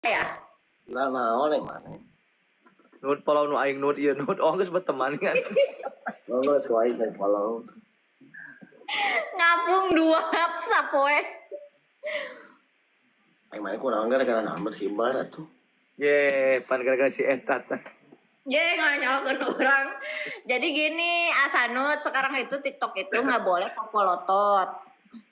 Ya. Lah naon yang mana? Nut follow nu aing nut ieu nut oh geus berteman kan. Lo geus ku aing dan follow. Ngapung dua sapoe. Aing mana kunaon gara-gara naon berkibar atuh. Ye, pan gara-gara si eta tah. Ye, nggak nyalakan orang. Jadi gini, Asanut, sekarang itu TikTok itu nggak boleh popolotot.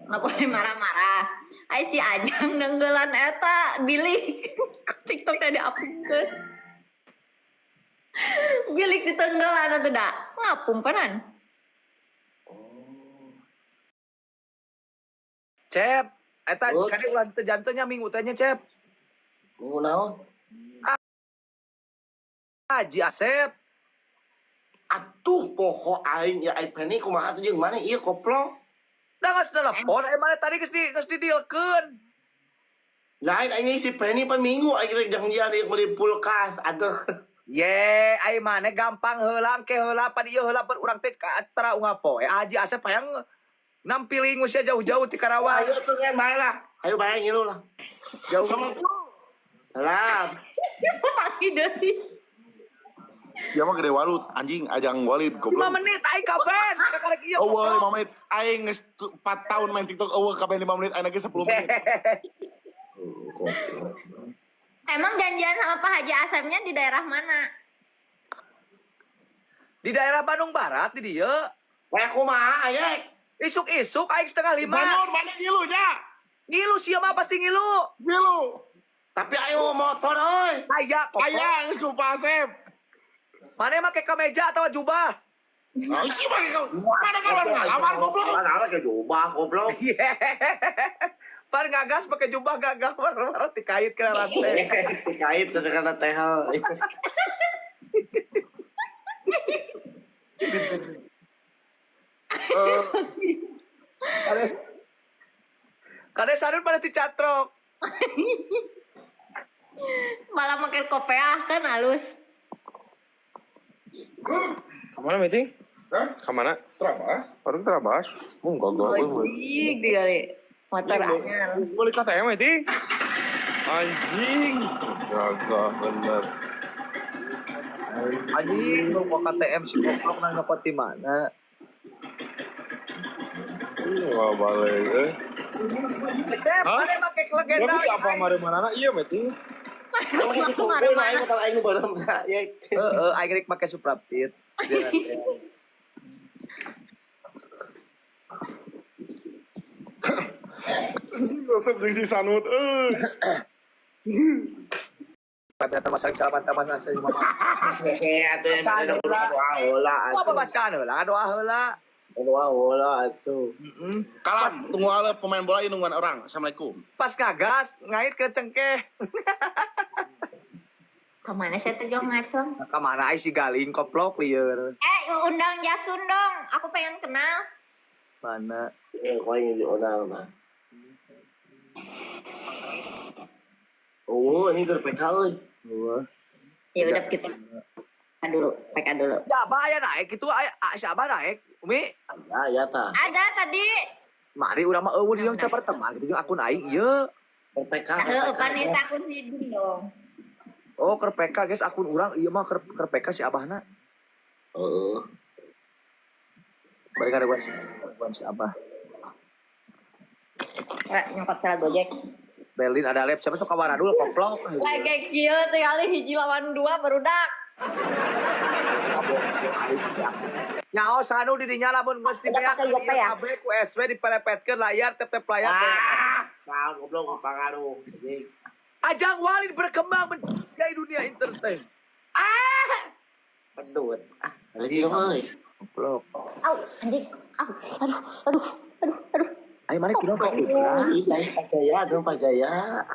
Nggak boleh marah-marah. Ai si Ajang nenggelan eta bilik. TikTok tadi apungkeun. Bilik ditenggelan atuh da. Ngapung panan. Oh. Cep, eta Nut. kade ulah teu janten nya minggu teh nya Cep. Minggu naon? Haji Asep. Atuh poho aing ya aing Penny kumaha tuh jeung mana ieu koplok. Da geus telepon, eh mana tadi geus di geus didilkeun. Lain aing si Penny pan minggu aing rek janjian rek meuli kulkas aduh. Ye, ai maneh gampang heula engke heula pan ieu heula pan urang teh ka tara unggal poe. Haji Asep hayang nampiling usia jauh-jauh ti Karawang. Ayo tuh kan bae lah. Ayo bae ngilu lah. Jauh. Salam. Pagi deui. Dia mah gede walut, anjing ajang walid 5 goblok. menit aing kaben, kakarek ieu Eueuh goblok. 5 menit. Aing geus 4 tahun main TikTok eueuh kabeh 5 menit aing lagi 10 menit. Oh, goblok. Emang janjian sama Pak Haji Asemnya di daerah mana? Di daerah Bandung Barat di dieu. Weh kumaha ayek? Isuk-isuk aing 4:30. Bangun mana ngilu nya? Ngilu sia mah pasti ngilu. Ngilu. Tapi ayo motor euy. Aya koplok. Aya geus ku Pak Asep. Mana make kemeja atau jubah? Oh, sih mah kau. Mana kalau ngalamar goblok. Mana ke jubah goblok. Iya. Pan ngagas pakai jubah gagal war dikait ke rantai. Dikait karena tehel. Eh, Kade sarun pada dicatrok. Malah makin kopeah kan halus. Kemana meeting? Hah? Kemana? Terabas? Baru terabas. Mau enggak enggak. Wajib kali. Motor anyar. Boleh KTM meeting? Anjing. Gagah bener. Anjing lu mau KTM si goblok nang nyopot di mana? Wah balik eh. Cep, Hah? mana make legenda? Tapi apa mari mana? Iya meeting. Kumpul aing motor aing nu bareng ya. Heeh, aing rek make Suprapit. Asep jeung si Sanut euy. Pada teman salam salaman teman saya mama. Hehe atuh doa heula Apa bacaan heula? Doa heula. Doa heula atuh. Heeh. Kalam, tunggu ale pemain bola ini nungguan orang. Assalamualaikum. Pas ngagas ngait ke cengkeh. Kemana saya tuh jong ngacong? Ka mana ai si galing koplok lieur. Eh, undang Jasun dong. Aku pengen kenal. Mana? Eh, ku aing diundang mah. Oh, ini keur PK euy. Eueuh. Ya udah kita PK dulu, PK dulu. Ya abah aya naik kitu aya si abah naik. Umi, Ya, ya tah. Ada tadi. mari urang mah eueuh di jeung perteman kitu jeung akun aing ieu. Keur PK. Heeh, pan ini akun hidung dong. Oh, keur PK guys akun urang ieu mah keur keur PK si abahna. Heeh. Bari kada si abah. Eh, nyokot salah Gojek. Berlin ada lab siapa tuh kawaradul koplok. Lagi kieu teh kali hiji lawan dua barudak. Nyaho sanu di dinya lamun geus Udah pakai dibeakeun GoPay ieu ya? kabeh ku SW diperepetkeun layar tep-tep layar. Ah, nah, goblok pangaruh. Anjing. Ajang Walid berkembang menjadi dunia entertain. Pedut. Ah, anjing euy. Goblok. Au, anjing. Au, aduh, aduh, aduh, aduh. Ayo mari kudu ka Cibra. Iya, Pak Jaya, aduh Pak Jaya.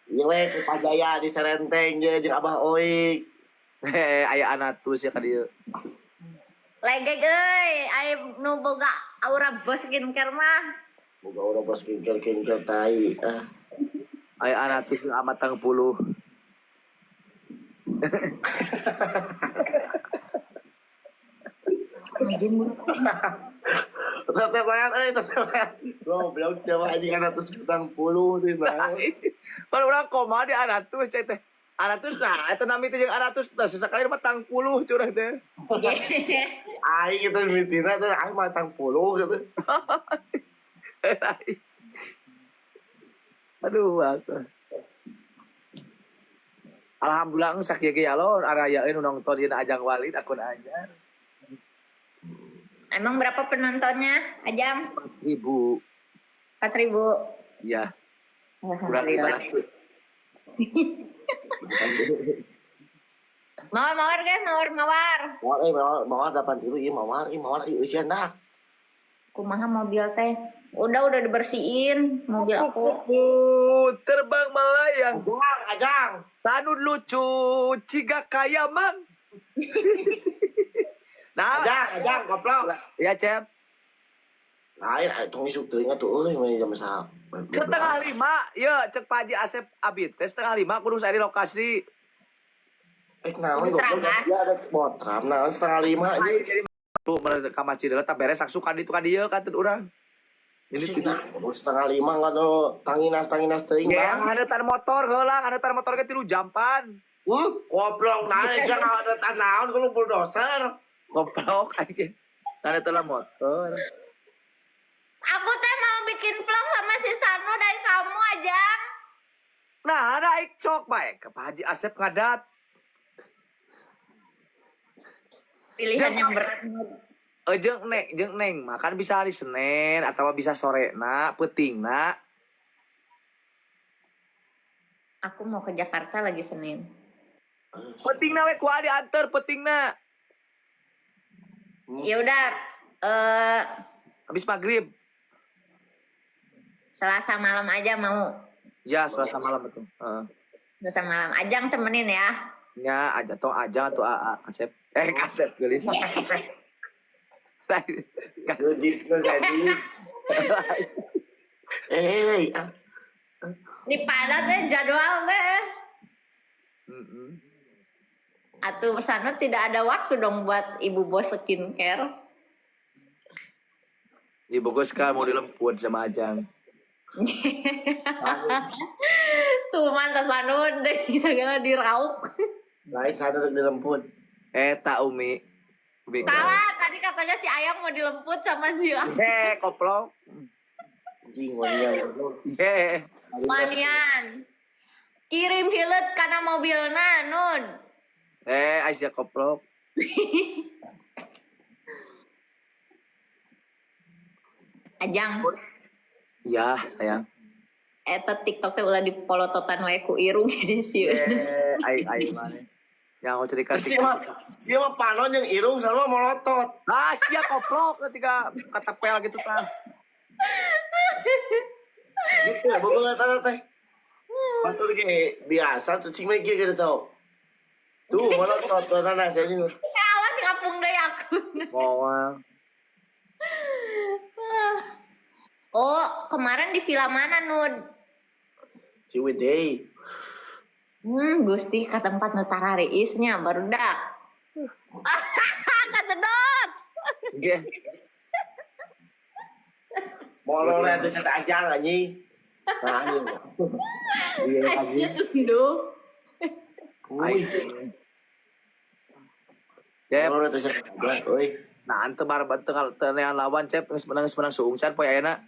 Iya we ke Pak Jaya di Serenteng je jeung Abah Oik. Hehe, aya anatus ya ka dieu. Legek euy, ai nu boga aura bos skincare mah. Boga urang bos skincare-skincare tai. Ah. Aya anatus jeung amat tang puluh. Anjing. Tetepan euy, tetepan. Goblok siapa anjing 140 di mana. Pan urang koma di 100 cai teh. 100 nah eta nami teh jeung 100 teh sesakali mah 40 curah teh. Aing itu mitina teh aing mah 40 gitu. Aduh, atuh. Alhamdulillah enggeus sakieu ge ya lo arayaeun nu nonton dina Ajang Walid akun anyar. Emang berapa penontonnya, Ajang? 4.000. 4.000. Iya, kurang Alhamdulillah. 500. Mawar, mawar guys, mawar, mawar. Mawar euy, mawar mawar 83 ieu mawar, ieu mawar ieu eusian dak. Kumaha mobil teh? Udah dibersihin mobil aku. Kupu-kupu terbang melayang. Ajang, ajang. Tanud lucu, ciga kaya mang. Nah, Ajang, ajang goblok. ya Cep. Lain aya tong isuk teuing atuh euy mah jam sa. 4:30, ya cek Pak Haji Asep Abid teh 4:30 kudu saya di lokasi. Eh naon goblok Botram, ah. ya ada botram naon 4:30 anjing. Tuh mana ka masjid heula tah beres langsung ka ditu ka dieu ka teu urang. Ini Ini nah, 4:30 kan oh, tanginas-tanginas teuing Ya, bang. nganetan motor heula, nganetan motor ge 3 jampan. Goblok nah sia nganetan naon kudu bulldozer. Goblok aja. Nganetan motor. Aku teh mau bikin vlog sama si Sanu dari kamu, Ajang. Nah, ada aik cok bae ke Pak Haji Asep ngadat. Pilihan yang berat. Jeung neng, makan bisa hari Senin atau bisa sore na, peuting na. Aku mau ke Jakarta lagi Senin. Peuting na we ku adi anter peuting na. Ya udah, eh Habis maghrib. Selasa malam aja mau. Ya, Selasa malam betul. Heeh. Selasa malam. Ajang temenin ya. Nya aja tong ajang atau AA kasep. Eh kasep geulis. Geudik jadi. Eh, ah. Ini padat deh jadwal deh. Heeh. Atau sana tidak ada waktu dong buat ibu bos skincare. Ibu gue sekarang mau dilemput sama Ajang. Tuh mantas Sanu deh segala dirauk. Lain sadar dilemput. Eh tak Umi. Umi. Salah, tadi katanya si Ayang mau dilemput sama si Eh koplok. Anjing mania goblok. Ye. Manian. Kirim hilet karena mobilna, Nun. Eh Aisyah koplok. Ajang, Ya sayang. eta TikTok teh ulah dipolototan wae ku irung jadi sieun. Eh aing aing mana. Yang aku cerita Sia mah panon yang irung sarua molotot. Ah sia koplok ketika ketepel gitu tah. Gitu ya, bogo eta teh. Batur ge biasa tuh cing mah kieu gitu tau. Tuh molotot warna saya ini. Eh, awas ngapung deui aku. Moal. Oh, kemarin di villa mana, Nud? Ciwidey. Gusti ke tempat nu tarariisnya barudak. Kasedot. Ye. Molor atuh saya ajang anjing. Nah, anjing. Iya Aisyah tunduk. Wih, Cep, molor atuh saya ajang euy. nah ante bar teu teu lawan Cep geus menang suung can poe ayeuna.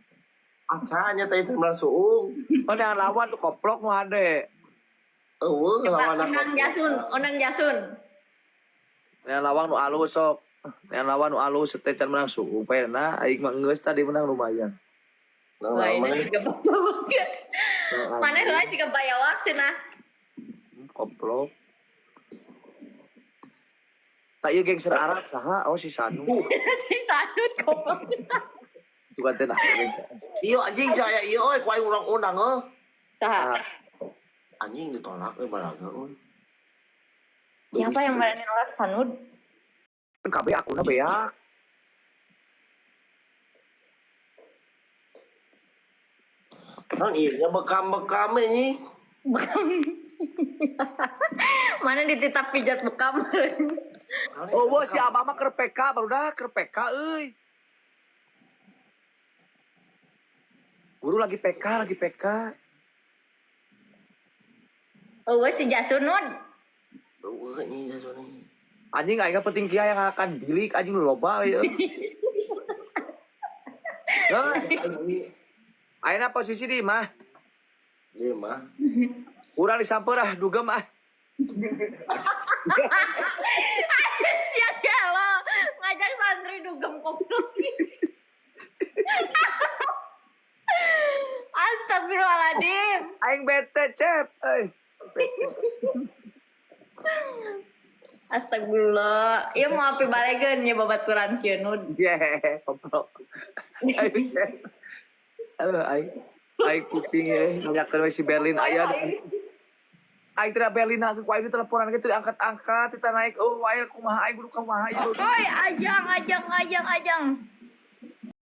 Acan nya teh menang suung. Oh neangan lawan tuh koplok nu hade. Eueuh Coba lawan undang Jasun, undang Jasun. Neangan lawan nu alus sok. Neangan lawan nu alus teh can menang suung poe ayeuna aing mah geus tadi menang lumayan. Menang Wah, lawan ini mana? juga bayawak. Mana heula siga bayawak cenah. Koplok. Tak ieu gangster Arab saha? Oh si Sanu. Si Sanut goblok. Juga teh nah. Iya anjing saya iya euy ku aing urang undang euy. Saha? Ah, Anjing ditolak euy balaga euy. Siapa yang berani nolak Sanud? Kan kabeh akuna beak. Kan iya bekam-bekam ini. Bekam. Mana dititap pijat bekam. Oh, wah, si Abah mah keur PK barudak keur PK euy. Guru lagi PK, lagi PK. Eueuh si Jasun, Nud. Eueuh anjing Jasun anjing. Anjing aing penting kia yang akan bilik anjing lu loba we. Nah, ayeuna posisi di mah. Di mah. Urang disamper ah dugem ah. Sia gelo ngajak santri dugem goblok. Astagfirullahaladzim. Aing bete cep euy. Astagfirullah. Ieu mau api balegeun nya babaturan kieu, Nud. Yeah, goblok. Ayo cep. Aduh aing aing pusing ya nanyakeun we si Berlin aya. Aing tidak Berlin aku ku aing teleponan ge teu diangkat-angkat, teu naik. Oh, aing kumaha aing kudu kumaha ieu. Oi, ajang, ajang, ajang, ajang.